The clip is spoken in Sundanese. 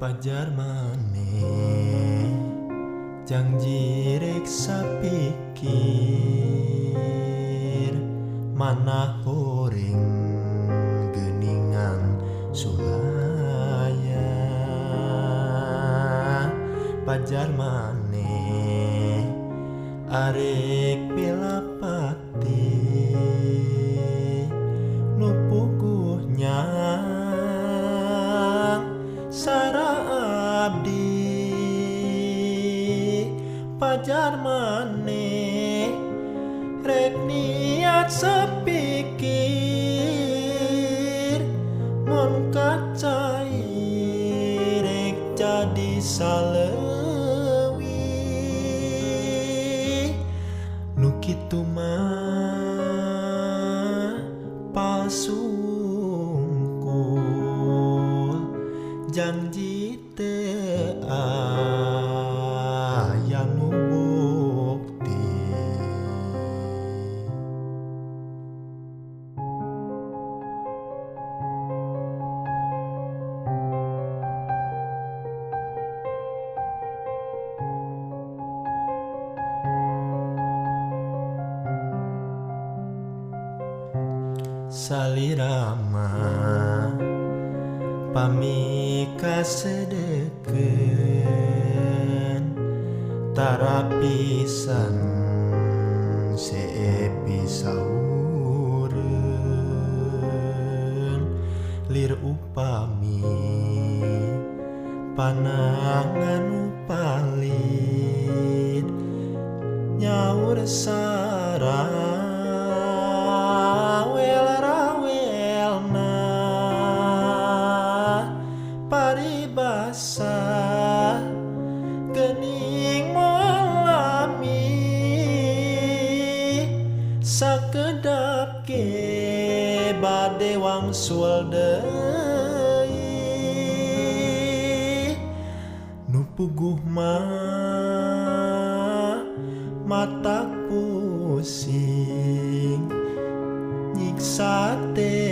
Pajar maneh janji rek sapikir mana horing geuningan sulaya. Pajar maneh arek pilapati nu puguh nyang sara abdi. Pajar maneh rek niat sepikir mun kacai rek jadi saleuwi. Nu kitu mah palsu unggul janji teu aya nu bukti. Salira mah pami kasedekeun tara pisan seepi saureun. Lir upami panangan palid nyaur sara paribasa geuning moal lami sakedap ge bade wangsul deui. Nu puguh mah matak pusing nyiksa teh.